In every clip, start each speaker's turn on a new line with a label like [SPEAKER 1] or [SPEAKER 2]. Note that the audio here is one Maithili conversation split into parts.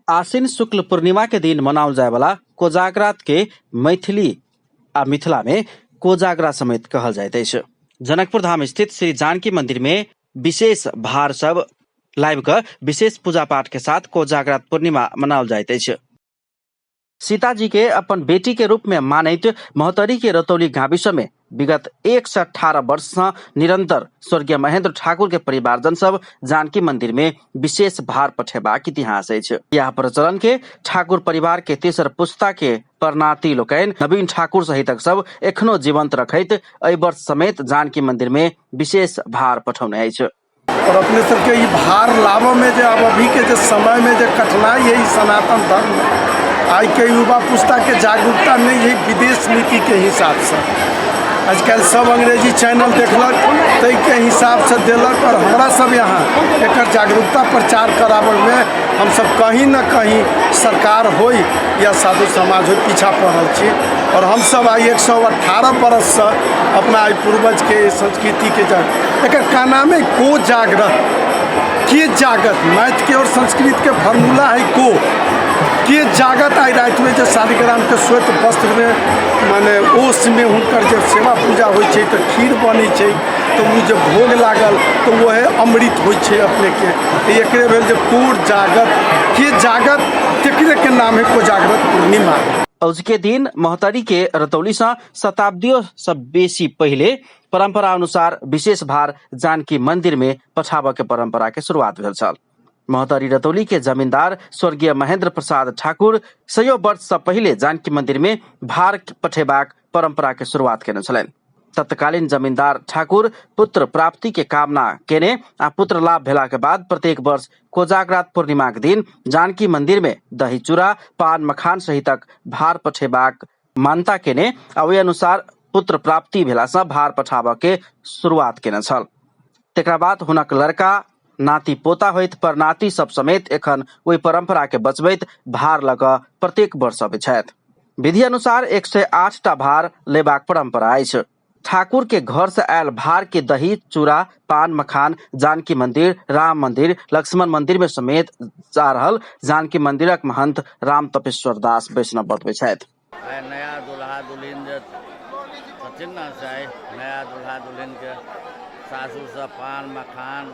[SPEAKER 1] आश्विन शुक्ल पूर्णिमा के दिन मनाओल जाय वाला कोजागरात के मैथिली आ मिथिला में कोजागरा समेत कहल जाइत अछि। जनकपुर धाम स्थित श्री जानकी मंदिर में विशेष भार सब लाबि कऽ विशेष पूजा पाठ के साथ कोजागरात पूर्णिमा मनाओल जाइत अछि। सीता जी के अपन बेटी के रूप में मानैत महोत्तरी के रतौली गाविस में विगत 118 वर्ष से निरंतर स्वर्गीय महेंद्र ठाकुर के परिवारजन सब जानकी मंदिर में विशेष भार पठेबाक इतिहास अछि। यह प्रचलन के ठाकुर परिवार के तेसर पुस्ता के परनाती लोकनि नवीन ठाकुर सहितक सब एखनो जीवंत रखैत एहि वर्ष समेत जानकी मंदिर में विशेष भार पठौने अछि।
[SPEAKER 2] और अपने सबके ई भार लाबऽमे जे आब अभीके जे समयमे जे कठिनाइ है ई सनातन धर्ममे आइके युवा पुस्ताके जागरूकता नहि है विदेश नीतिके हिसाबसँ। आजकल सब अंग्रेजी चैनल देखलक ताहिके हिसाबसँ देलक आओर हमरा सब यहाँ एकर जागरूकता प्रचार कराबऽमे हमसब कहीं ने कहीं सरकार होइ या साधु समाज होइ पीछा पड़ल छी। आओर हमसब आइ 118 बरससँ अपना एहि पूर्वजके संस्कृतिके एकर का नाम है को जागृत के जागत मैथके और संस्कृतके फॉर्मूला है को के जागत। आइ रातिमे जे शालिग्रामके श्वेत वस्त्रमे माने ओसमे हुनकर जे सेवा पूजा होइ छै तऽ खीर बनै छै तऽ ओ जे भोग लागल तऽ वएह अमृत होइ छै अपनेके। एकरे भेल जे कोर जागत के जागत तेकरेके नाम है कोजागरत पूर्णिमा।
[SPEAKER 1] अजुके दिन महोत्तरी के रतौली से शताब्दियों से बेसी पहिले परंपरा अनुसार विशेष भार जानकी मंदिर में पठाबऽ के परंपरा के शुरुआत भेल छल। महोत्तरी रतौली के जमींदार स्वर्गीय महेंद्र प्रसाद ठाकुर सयो वर्ष से पहिले जानकी मंदिर में भार पठेबाक परंपरा के शुरुआत केने छलनि। तत्कालीन जमींदार ठाकुर पुत्र प्राप्ति के कामना केने आ पुत्र लाभ भेला के बाद प्रत्येक वर्ष कोजागरात पूर्णिमा के दिन जानकी मंदिर में दही चूड़ा पान मखान सहितक भार पठेबाक मान्यता केने आ ओहि अनुसार पुत्र प्राप्ति भेला से भार पठाबऽ के शुरुआत केने छल। तकरा बाद हुनक लड़का नाती पोता होइत परनाती सब समेत एखन ओहि परंपरा के बचबैत भार लऽ कऽ प्रत्येक वर्ष अबै छथि। विधि अनुसार 108 टा भार लेबाक परंपरा अछि। ठाकुर के घर से आयल भार के दही चूड़ा पान मखान जानकी मंदिर राम मंदिर लक्ष्मण मंदिर में समेत जा रहल जानकी मंदिरक महंत राम तपेश्वर दास वैष्णव बतबै छथि।
[SPEAKER 3] आइ नया दुल्हा दुल्हिन जे छथिन ने से आइ नया दुल्हा दुल्हिनके सासुरसँ पान मखान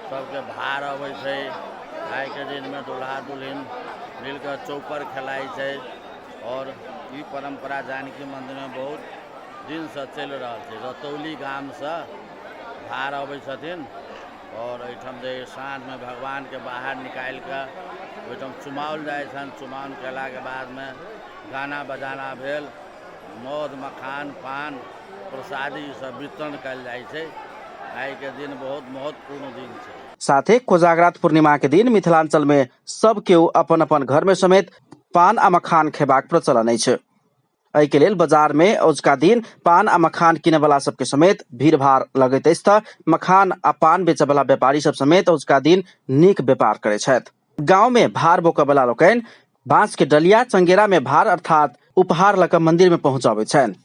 [SPEAKER 3] सबके भार अबै छै। आइके दिनमे दुल्हा दुल्हिन मिलकऽ चौपर खेलाइ छै आओर ई परम्परा जानकी मन्दिरमे बहुत दिनसँ चलि रहल छै। रतौली गामसँ भार अबै छथिन आओर एहिठाम जे साँझमे भगवानके बाहर निकालिके ओहिठाम चुमाओल जाइ छनि। चुमाओन कयलाके बादमे गाना बजाना भेल, मौध मखान पान प्रसादी सब वितरण कयल जाइ छै। आइके दिन बहुत महत्वपूर्ण दिन छै।
[SPEAKER 1] साथे कोजागरात पूर्णिमा के दिन मिथिलांचल में सब केओ अपन अपन घर में समेत पान आ मखान खेबाक प्रचलन अछि। एहि के लेल बाजार में औजका दिन पान आ मखान किने वाला सबके समेत भीड़ भाड़ लगैत अछि तऽ मखान आ पान बेचय वाला व्यापारी सब समेत औजका दिन नीक व्यापार करै छथि। गांव में भार बोकऽ वाला लोकनि बांस के डलिया चंगेरा में भार अर्थात उपहार लऽ कऽ मंदिर में पहुंचाबै छनि।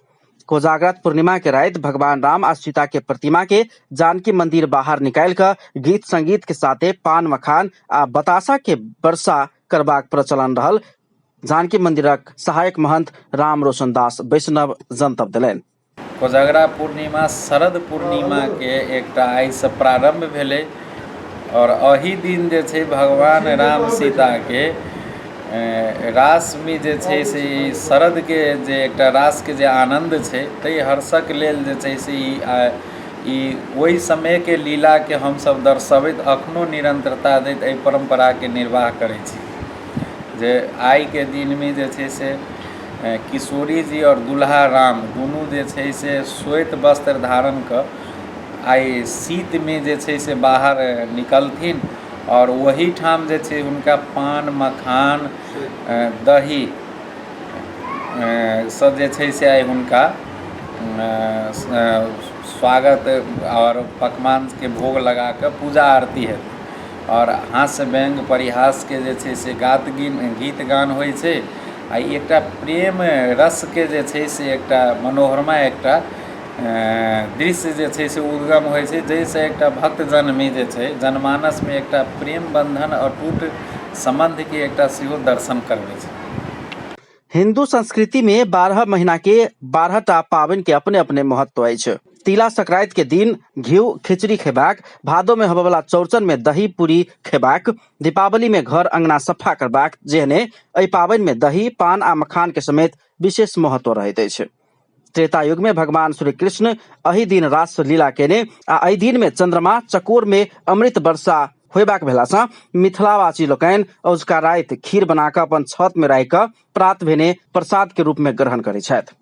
[SPEAKER 1] कोजागरात पूर्णिमा के राति भगवान राम आ सीता के प्रतिमा के जानकी मंदिर बाहर निकालि कऽ गीत संगीत के साथे पान मखान आ बताशा के वर्षा करबाक प्रचलन रहल जानकी मंदिरक सहायक महंत राम रोशन दास वैष्णव जनतब देलनि।
[SPEAKER 4] कोजागरा पूर्णिमा शरद पूर्णिमाके एकटा आइसँ प्रारम्भ भेलै आओर एहि दिन जे छै भगवान राम सीताके रासमे जे छै से ई शरदके जे एकटा रासके जे आनन्द छै ताहि हर्षक लेल जे छै से ई ई ओहि समयके लीलाके हमसभ दर्शबैत एखनो निरन्तरता दैत एहि परम्पराके निर्वाह करै छी। जे आइके दिनमे जे छै से किशोरी जी आओर दुल्हा राम दुनू जे छै से श्वेत वस्त्र धारण कऽ आइ शीतमे जे छै से बाहर निकलथिन आओर ओहिठाम जे छै हुनका पान मखान दही सँ जे छै से आइ हुनका स्वागत आओर पकवानके भोग लगा कऽ पूजा आरती हेतै। आओर हास्य व्यङ्ग परिहासके जे छै से गात गीत गान होइ छै आ ई एकटा प्रेम रसके जे छै से एकटा मनोहरमा एकटा दृश्य जे छै से उद्गम होइ छै, जाहिसँ एकटा भक्तजनमे जे छै जनमानसमे एकटा प्रेम बन्धन अटूट सम्बन्धके एकटा सेहो दर्शन करबै छै।
[SPEAKER 1] हिन्दू संस्कृति में 12 महीना के 12 टा पाबनि के अपने अपने महत्व अछि। तिला संक्रांति के दिन घिउ खिचड़ी खेबाक, भादो में होबयवला चौरचन में दही पूरी खेबाक, दीपावली में घर अंगना सफा करबाक जेहने एहि पाबनि में दही, पान आ मखान के समेत विशेष महत्व रहैत अछि। त्रेता युग में भगवान श्री कृष्ण एहि दिन रास लीला केने आ एहि दिन में चंद्रमा चकोर में अमृत वर्षा होयबाक भेलासँ मिथिलावासी लोकनि औझका राति खीर बना कऽ अपन छत में राखि कऽ प्रात भेने प्रसाद के रूप में ग्रहण करै छथि।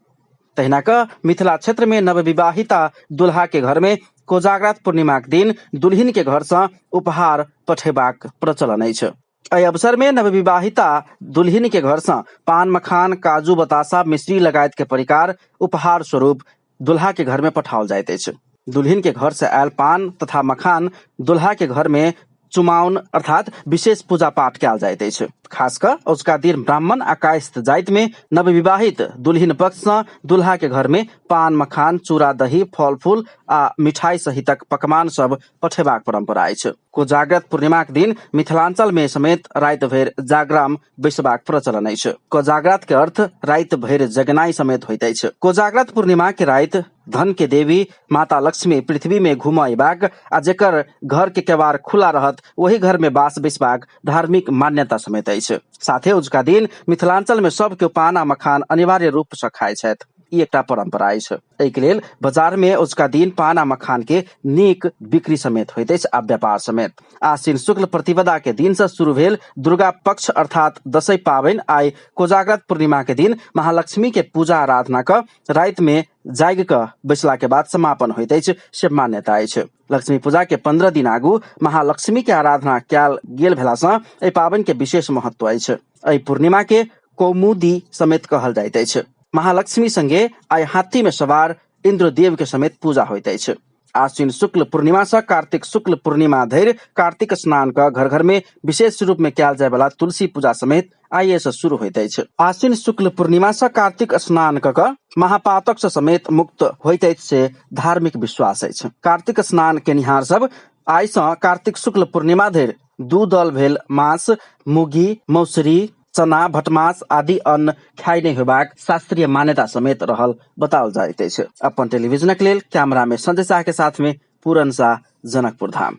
[SPEAKER 1] तहिना कऽ मिथिला क्षेत्र में नवविवाहिता दुल्हा के घर में कोजागरात पूर्णिमाक दिन दुल्हिन के घर सँ उपहार पठेबाक प्रचलन अछि। एहि अवसर में नवविवाहिता दुल्हिन के घर सँ पान मखान, काजू बतासा, मिश्री लगायत के परिकार उपहार स्वरूप दुल्हा के घर में पठाओल जाइत अछि। दुल्हिन के घर से आयल पान तथा मखान दुल्हा के घर में चुमाउन अर्थात विशेष पूजा पाठ कयल जाइत अछि। खास कऽ औझका दिन ब्राह्मण आ कायस्थ जाति में नवविवाहित दुल्हिन पक्ष सँ दुल्हा के घर में पान मखान, चूड़ा दही, फल फूल आ मिठाई सहितक पकवान सब पठेबाक परंपरा अछि। कोजाग्रत पूर्णिमाक दिन मिथिलांचल में समेत राति भरि जागराम बैसबाक प्रचलन अछि। कोजाग्रत के अर्थ राति भरि जगनाइ समेत होइत अछि। कोजाग्रत पूर्णिमा के राति धन के देवी माता लक्ष्मी पृथ्वी में घूमऽ अयबाक आ जेकर घर के केवाड़ खुला रहत ओहि घर में बास बैसबाक धार्मिक मान्यता समेत अछि। साथे उजुका दिन मिथिलांचल में सब केओ पान आ मखान अनिवार्य रूप सँ खाइ छथि। ई एकटा परंपरा अछि। एहिके लेल बाजार में उजुका दिन पान आ मखान के नीक बिक्री समेत होइत अछि आ व्यापार समेत। आश्विन शुक्ल प्रतिपदा के दिन से शुरू भेल दुर्गा पक्ष अर्थात दशई पाबनि आइ कोजाग्रत पूर्णिमा के दिन महालक्ष्मी के पूजा आराधना क राति में जागि कऽ बैसला के बाद समापन होइत अछि से मान्यता अछि। लक्ष्मी पूजा के 15 दिन आगू महालक्ष्मी के आराधना कयल गेल भेला सँ एहि पाबनि के विशेष महत्व अछि। एहि पूर्णिमा के कौमुदी समेत कहल जाइत अछि। महालक्ष्मी संगे आइ हाथी में सवार इंद्रदेव के समेत पूजा होइत अछि। आश्विन शुक्ल पूर्णिमा सँ कार्तिक शुक्ल पूर्णिमा धरि कार्तिक स्नान कऽ घर घर में विशेष रूप में कयल जाय वाला तुलसी पूजा समेत आइए सँ शुरू होइत अछि। आश्विन शुक्ल पूर्णिमा सँ कार्तिक स्नान कऽ कऽ महापातक सँ समेत मुक्त होइत अछि से धार्मिक विश्वास अछि। कार्तिक स्नान केनिहार सब आइ सँ कार्तिक शुक्ल पूर्णिमा धरि दू दल भेल मांस, मुगी, मौसरी, चना, भटमास आदि अन्न खाइ नहि होयबाक शास्त्रीय मान्यता समेत रहल बताओल जाइत अछि। अपन टेलीविजनक लेल कैमरा में संजय शाह के साथ में पूरन शाह, जनकपुर धाम।